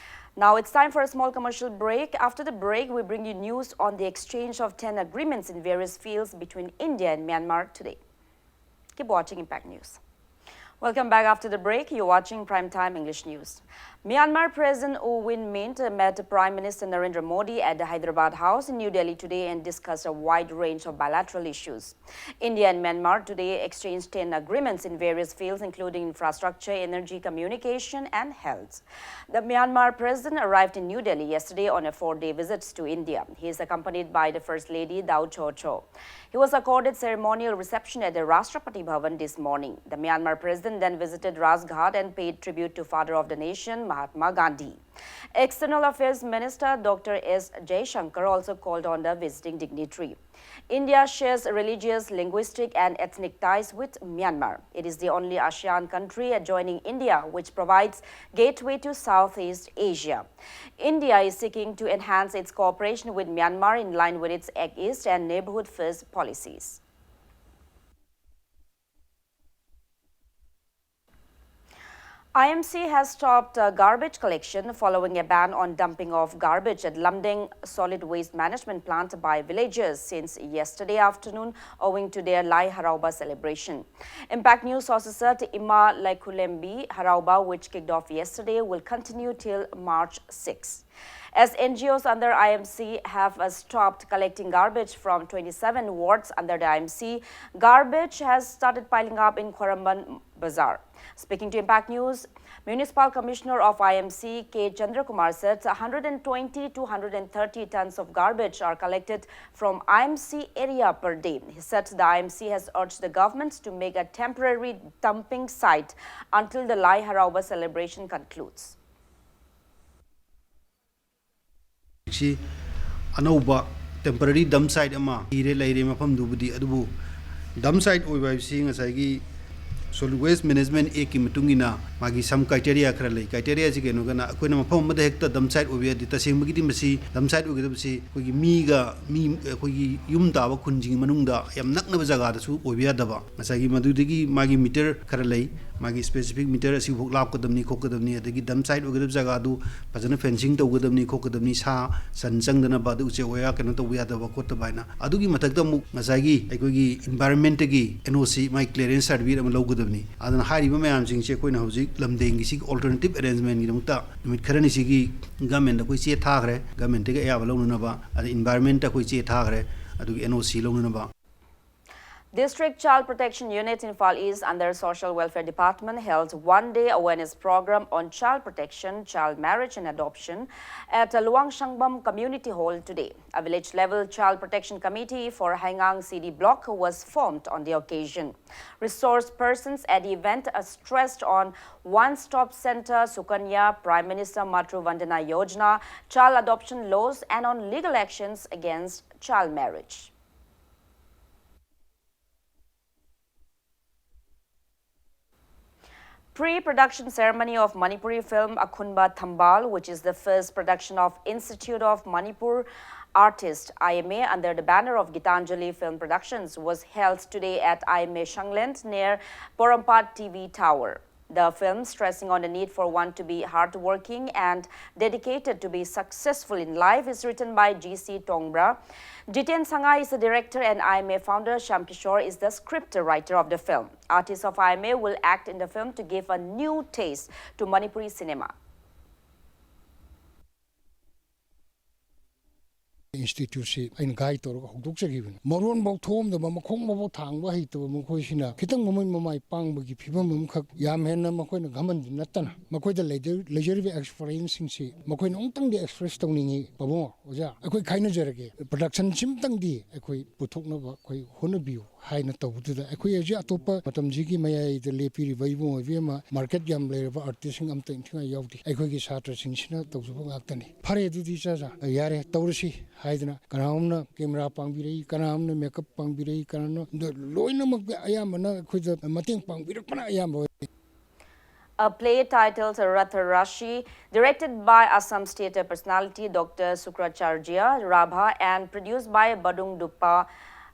Now it's time for a small commercial break. After the break, we bring you news on the exchange of ten agreements in various fields between India and Myanmar today. Keep watching Impact News. Welcome back after the break. You're watching Prime Time English News. Myanmar President U Win Myint met Prime Minister Narendra Modi at the Hyderabad House in New Delhi today and discussed a wide range of bilateral issues. India and Myanmar today exchanged ten agreements in various fields, including infrastructure, energy, communication, and health. The Myanmar president arrived in New Delhi yesterday on a four-day visit to India. He is accompanied by the First Lady Daw Choi Choo. He was accorded ceremonial reception at the Rashtrapati Bhavan this morning. The Myanmar president then visited Rajghat and paid tribute to Father of the Nation, Mahatma Gandhi. External Affairs Minister Doctor S Jaishankar also called on the visiting dignitary. India shares religious, linguistic, and ethnic ties with Myanmar. It is the only ASEAN country adjoining India which provides gateway to Southeast Asia. India is seeking to enhance its cooperation with Myanmar in line with its Act East and Neighborhood First policies. I M C has stopped uh, garbage collection following a ban on dumping of garbage at Lumding Solid Waste Management Plant by villagers since yesterday afternoon, owing to their Lai Harauba celebration. Impact News sources said Ima Laikhulembi Harauba, which kicked off yesterday, will continue till March sixth. As N G Os under I M C have uh, stopped collecting garbage from twenty-seven wards under the I M C, garbage has started piling up in Khwaramban Bazaar. Speaking to Impact News, Municipal Commissioner of I M C K Chandrakumar said one hundred twenty to one hundred thirty tons of garbage are collected from I M C area per day. He said the I M C has urged the government to make a temporary dumping site until the Lai Harauba celebration concludes. ꯁꯤ ꯑꯅꯧꯕ temporary dump site ꯑꯃ ꯊꯤꯔꯦ ꯂꯩꯔꯦ ꯃꯐꯝꯗꯨꯕꯨꯗꯤ꯫ ꯑꯗꯨꯕꯨ dump site ꯑꯣꯏꯕ ꯍꯥꯏꯕꯁꯤ ꯉꯁꯥꯏꯒꯤ Solid Waste Management Actꯀꯤ ꯃꯇꯨꯡ ꯏꯟꯅ ꯃꯥꯒꯤ some criteria ꯈꯔ ꯂꯩ꯫ Criteriaꯁꯤ ꯀꯩꯅꯣ ꯀꯅ ꯑꯩꯈꯣꯏꯅ ꯃꯐꯝ ꯑꯃꯗ ꯍꯦꯛꯇ dump site ꯑꯣꯏꯕ ꯌꯥꯗꯦ꯫ ꯇꯁꯦꯡꯕꯒꯤꯗꯤ ꯃꯁꯤ dump site ꯑꯣꯏꯒꯗꯕꯁꯤ ꯑꯩꯈꯣꯏꯒꯤ ꯃꯤꯒ ꯃꯤ ꯑꯩꯈꯣꯏꯒꯤ ꯌꯨꯝ ꯇꯥꯕ ꯈꯨꯟꯁꯤꯡꯒꯤ ꯃꯅꯨꯡꯗ ꯌꯥꯝ ꯅꯛꯅꯕ ꯖꯒꯥꯗꯁꯨ ꯑꯣꯏꯕ ꯌꯥꯗꯕ꯫ ꯉꯁꯥꯏꯒꯤ ꯃꯗꯨꯗꯒꯤ ꯃꯥꯒꯤ meter ꯈꯔ ꯂꯩ, ꯃꯥꯒꯤ specific meter ꯑꯁꯤꯐꯥꯎ ꯂꯥꯞꯀꯗꯕꯅꯤ ꯈꯣꯠꯀꯗꯕꯅꯤ, ꯑꯗꯒꯤ dump site ꯑꯣꯏꯒꯗꯕ ꯖꯒꯥꯗꯨ ꯐꯖꯅ fencing ꯇꯧꯒꯗꯕꯅꯤ ꯈꯣꯠꯀꯗꯕꯅꯤ, ꯁꯥ ꯁꯟ ꯆꯪꯗꯅꯕ, ꯑꯗꯨ ꯎꯆꯦꯛ ꯋꯥꯌꯥ ꯀꯩꯅꯣ ꯇꯧꯕ ꯌꯥꯗꯕ ꯈꯣꯠꯇꯕ ꯍꯥꯏꯅ꯫ ꯑꯗꯨꯒꯤ ꯃꯊꯛꯇ ꯑꯃꯨꯛ ꯉꯁꯥꯏꯒꯤ ꯑꯩꯈꯣꯏꯒꯤ environmentꯒꯤ N O C, ꯃꯥꯒꯤ clearance certificate ꯑꯃ ꯂꯧꯒꯗꯕꯅꯤ꯫ ꯑꯗꯨꯅ ꯍꯥꯏꯔꯤꯕ ꯃꯌꯥꯝꯁꯤꯡꯁꯦ ꯑꯩꯈꯣꯏꯅ ꯍꯧꯖꯤꯛ ꯂꯝꯗꯦꯡꯒꯤ ꯁꯤꯒꯤ alternative arrangementꯒꯤꯗꯃꯛꯇ ꯅꯨꯃꯤꯠ ꯈꯔꯅꯤ ꯁꯤꯒꯤ governmentꯗ ꯑꯩꯈꯣꯏ ꯆꯦ ꯊꯥꯈ꯭ꯔꯦ, governmentꯇꯒꯤ ꯑꯌꯥꯕ ꯂꯧꯅꯅꯕ꯫ ꯑꯗ environmentꯇ ꯑꯩꯈꯣꯏ ꯆꯦ ꯊꯥꯈ꯭ꯔꯦ, ꯑꯗꯨꯒꯤ N O C ꯂꯧꯅꯅꯕ꯫ District Child Protection Unit Imphal East under Social Welfare Department held one-day awareness program on child protection, child marriage and adoption at Luangshangam Community Hall today. A village-level child protection committee for Haingang C D block was formed on the occasion. Resource persons at the event uh, stressed on One Stop Center, Sukanya, Prime Minister Matru Vandana Yojana, child adoption laws and on legal actions against child marriage. Pre-production ceremony of Manipuri film Akhunba Thambal, which is the first production of Institute of Manipur Artists, I M A, under the banner of Gitanjali Film Productions, was held today at I M A Shangland near Porompat T V Tower. The film, stressing on the need for one to be hardworking and dedicated to be successful in life, is written by G C Tongbra. Jiten Sangai is the director and I M A founder. Shyam Kishore is the script writer of the film. Artists of I M A will act in the film to give a new taste to Manipuri cinema. ꯏꯟꯁꯇꯤꯇ꯭ꯌꯨꯠꯁꯤ ꯑꯩꯅ ꯒꯥꯏꯗ ꯇꯧꯔꯒ ꯍꯧꯗꯣꯛꯆꯈꯤꯕꯅꯤ꯫ ꯃꯔꯣꯟꯐꯥꯎ ꯊꯣꯛꯑꯝꯗꯕ, ꯃꯈꯣꯡ ꯃꯐꯥꯎ ꯊꯥꯡꯕ ꯍꯩꯇꯕ ꯃꯈꯣꯏꯁꯤꯅ ꯈꯤꯇꯪ ꯃꯃꯩ ꯃꯃꯥꯏ ꯄꯥꯡꯕꯒꯤ ꯐꯤꯕꯝ ꯑꯃꯈꯛ, ꯌꯥꯝ ꯍꯦꯟꯅ ꯃꯈꯣꯏꯅ ꯒꯃꯟꯗꯤ ꯅꯠꯇꯅ ꯃꯈꯣꯏꯗ ꯂꯩꯖ- ꯂꯩꯖꯔꯤꯕ ꯑꯦꯛꯁꯄꯔꯤꯌꯦꯟꯁꯁꯤꯡꯁꯤ ꯃꯈꯣꯏꯅ ꯑꯃꯨꯛꯇꯪꯗꯤ ꯑꯦꯛꯁꯄ꯭ꯔꯦꯁ ꯇꯧꯅꯤꯡꯉꯤ꯫ ꯄꯥꯕꯨꯡ, ꯑꯣꯖꯥ, ꯑꯩꯈꯣꯏ ꯈꯥꯏꯅꯖꯔꯒꯦ, ꯄ꯭ꯔꯗꯛꯁꯟꯁꯤꯃꯇꯪꯗꯤ ꯑꯩꯈꯣꯏ ꯄꯨꯊꯣꯛꯅꯕ ꯑꯩꯈꯣꯏ ꯍꯣꯠꯅꯕꯤꯌꯨ ꯍꯥꯏꯅ ꯇꯧꯕꯗꯨꯗ ꯑꯩꯈꯣꯏ ꯍꯧꯖꯤꯛ ꯑꯇꯣꯞꯄ ꯃꯇꯝꯁꯤꯒꯤ ꯃꯌꯥꯏꯗ ꯂꯦꯞꯄꯤꯔꯤꯕ ꯏꯕꯨꯡ ꯑꯣꯏꯕꯤ ꯑꯃ, ꯃꯥꯔꯀꯦꯠ ꯌꯥꯝ ꯂꯩꯔꯕ ꯑꯥꯔꯇꯤꯁꯁꯤꯡ ꯑꯝꯇ ꯏꯟꯊꯤꯉꯥꯏ ꯌꯥꯎꯗꯦ꯫ ꯑꯩꯈꯣꯏꯒꯤ ꯁꯥꯇ꯭ꯔꯁꯤꯡꯁꯤꯅ ꯇꯧꯖꯕ ꯉꯥꯛꯇꯅꯤ꯫ ꯐꯔꯦ, ꯑꯗꯨꯗꯤ ꯏꯆꯥ ꯏꯆꯥ, ꯌꯥꯔꯦ, ꯇꯧꯔꯁꯤ ꯍꯥꯏꯗꯅ ꯀꯅꯥꯒꯨꯝꯅ ꯀꯦꯃꯦꯔꯥ ꯄꯥꯡꯕꯤꯔꯛꯏ, ꯀꯅꯥꯒꯨꯝꯅ ꯃꯦꯀꯞ ꯄꯥꯡꯕꯤꯔꯛꯏ, ꯀꯅꯥꯅꯣ, ꯑꯗꯣ ꯂꯣꯏꯅꯃꯛ ꯑꯌꯥꯝꯕꯅ ꯑꯩꯈꯣꯏꯗ ꯃꯇꯦꯡ ꯄꯥꯡꯕꯤꯔꯛꯄꯅ ꯑꯌꯥꯝꯕ ꯑꯣꯏ꯫ A play titled Ratha Rashi, directed by Assam State personality Doctor Sukracharjya Rabha and produced by Badung Dupa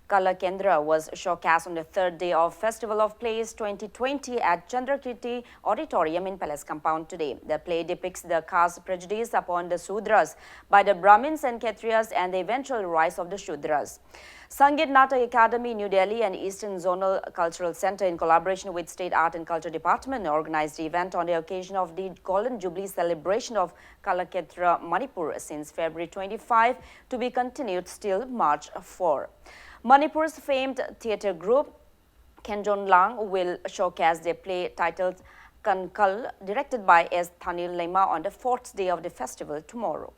Kalakendra, was showcased on the third day of Festival of Plays twenty twenty at Chandrakirti Auditorium in Palace Compound today. The play depicts the caste prejudice upon the Sudras by the Brahmins and Kshatriyas and the eventual rise of the Shudras. Sangeet Natak Academy, New Delhi and Eastern Zonal Cultural Centre, in collaboration with State Art and Culture Department, organized the event on the occasion of the Golden Jubilee celebration of Kalakshetra Manipur since February twenty-five, to be continued till March four. Manipur's famed theatre group Khenjon Lang will showcase their play titled Kankal, directed by S Thanil Leima, on the fourth day of the festival tomorrow.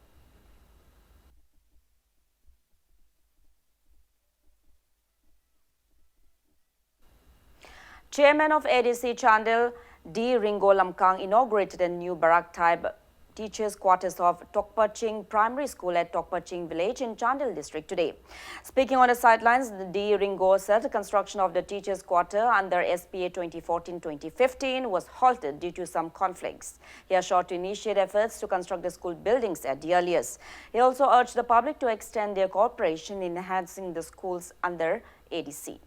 Chairman of A D C Chandel, D Ringo Lamkang, inaugurated a new barak type teachers' quarters of Tokpaching Primary School at Tokpaching village in Chandel district today. Speaking on the sidelines, D Ringo said the construction of the teachers' quarter under S P A twenty fourteen twenty fifteen was halted due to some conflicts. He assured to initiate efforts to construct the school buildings at the earliest. He also urged the public to extend their cooperation in enhancing the schools under A D C.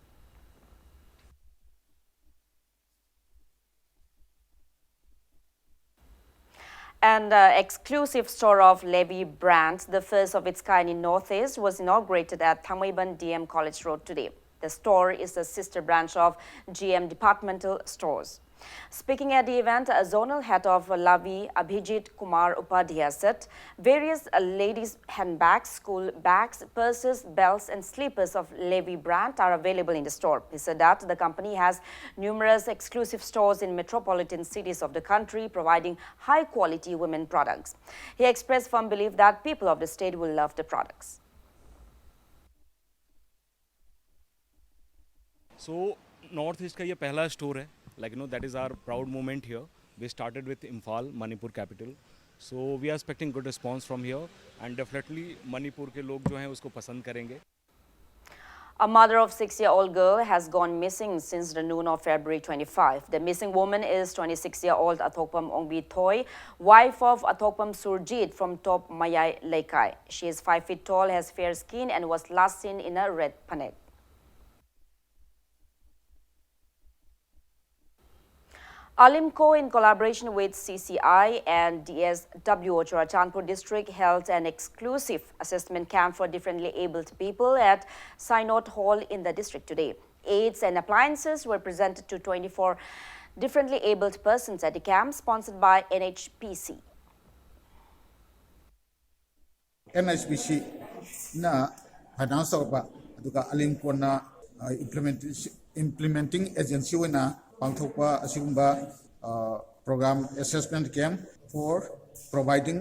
An uh, exclusive store of Levi brand, the first of its kind in Northeast, was inaugurated at Thangmeiban D M College Road today. The store is a sister branch of G M Departmental Stores. Speaking at the event, a zonal head of Levi, Abhijit Kumar Upadhyay, said various uh, ladies' handbags, school bags, purses, belts, and slippers of Levi brand are available in the store. He said that the company has numerous exclusive stores in metropolitan cities of the country, providing high-quality women products. He expressed firm belief that people of the state will love the products. So Northeast का ये पहला स्टोर है, like you know, that is our proud moment here. We started with Imphal, Manipur capital. So we are expecting good response from here, and definitely Manipur के लोग जो हैं उसको पसंद करेंगे. A mother of six-year-old girl has gone missing since the noon of February twenty-five. The missing woman is twenty-six-year-old Athokpam Ongbi Thoi, wife of Athokpam Surjit from Top Mayai Leikai. She is five feet tall, has fair skin, and was last seen in a red phanek. Alimco, in collaboration with C C I and D S W O Churachandpur District, held an exclusive assessment camp for differently abled people at Synod Hall in the district today. Aids and appliances were presented to twenty-four differently abled persons at the camp, sponsored by N H P C. N H P C ꯅ finance ꯇꯧꯔꯛꯄ ꯑꯗꯨꯒ ꯑꯂꯤꯡꯀꯣꯟꯅ implementation implementing agency ꯑꯣꯏꯅ ꯄꯥꯡꯊꯣꯛꯄ ꯑꯁꯤꯒꯨꯝꯕ program assessment camp for providing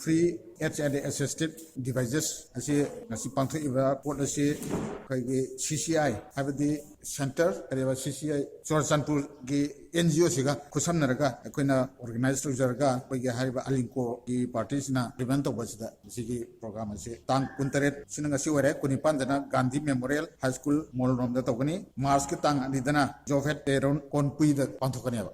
free aids and assistive devices ꯑꯁꯤ ꯉꯁꯤ ꯄꯥꯡꯊꯣꯛꯏꯕ ꯄꯣꯠ ꯑꯁꯤ ꯑꯩꯈꯣꯏꯒꯤ C C I ꯍꯥꯏꯕꯗꯤ ꯁꯦꯟꯇꯔ ꯀꯔꯤꯕ C C I ꯆꯨꯔꯆꯥꯟꯄꯨꯔꯒꯤ N G O ꯁꯤꯒ ꯈꯨꯠꯁꯝꯅꯔꯒ ꯑꯩꯈꯣꯏꯅ organize ꯇꯧꯖꯔꯒ ꯑꯩꯈꯣꯏꯒꯤ ꯍꯥꯏꯔꯤꯕ ꯑꯂꯤꯡꯀꯣꯒꯤ party ꯁꯤꯅ implement ꯇꯧꯕꯁꯤꯗ ꯃꯁꯤꯒꯤ program ꯑꯁꯤ ꯇꯥꯡ ꯀꯨꯟꯇꯔꯦꯠ ꯁꯤꯅ ꯉꯁꯤ ꯑꯣꯏꯔꯦ, ꯀꯨꯟꯅꯤꯄꯥꯟꯗꯅ Gandhi Memorial High School ꯃꯣꯜꯔꯣꯝꯗ ꯇꯧꯒꯅꯤ, March ꯀꯤ ꯇꯥꯡ ꯑꯅꯤꯗꯅ ꯖꯣꯐꯦꯠ ꯇꯦꯔꯣꯟ ꯀꯣꯟꯄꯨꯏꯗ ꯄꯥꯡꯊꯣꯛꯀꯅꯦꯕ꯫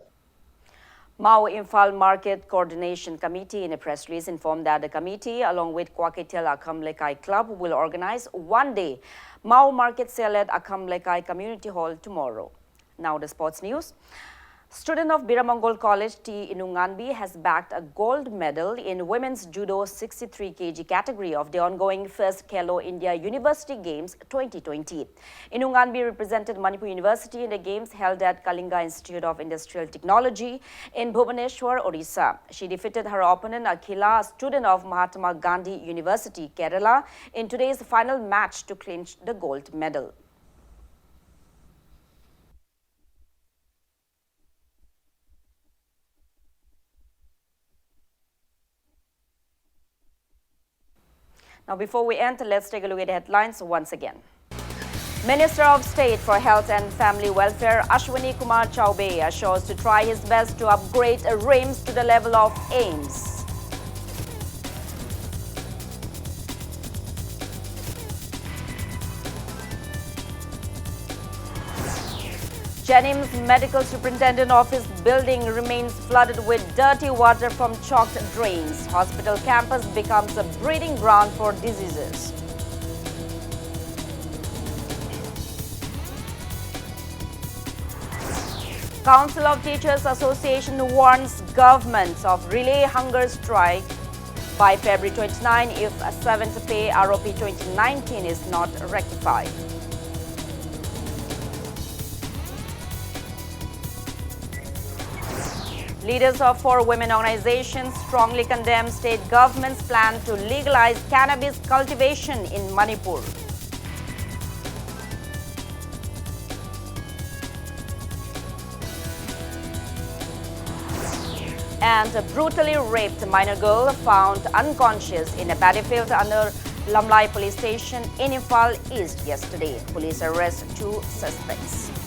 Mao Imphal Market Coordination Committee in a press release informed that the committee, along with Kwakeithel Akham Lekai Club, will organize one-day Mao Market Sale at Akham Lekai Community Hall tomorrow. Now the sports news. Student of Biramangol College, T Inunganbi, has bagged a gold medal in women's judo sixty-three K G category of the ongoing first Khelo India University Games twenty twenty. Inunganbi represented Manipur University in the games held at Kalinga Institute of Industrial Technology in Bhubaneswar, Odisha. She defeated her opponent Akhila, a student of Mahatma Gandhi University, Kerala, in today's final match to clinch the gold medal. Now, before we end, let's take a look at the headlines once again. Minister of State for Health and Family Welfare Ashwini Kumar Chaubey assures to try his best to upgrade RIMS to the level of AIIMS. JNIMS Medical Superintendent Office building remains flooded with dirty water from choked drains. Hospital campus becomes a breeding ground for diseases. Council of Teachers Association warns government of relay hunger strike by February twenty-nine if seventh pay R O P twenty nineteen is not rectified. Leaders of four women organizations strongly condemn state government's plan to legalize cannabis cultivation in Manipur. And a brutally raped minor girl found unconscious in a paddy field under Lamlai Police Station in Imphal East yesterday. Police arrest two suspects.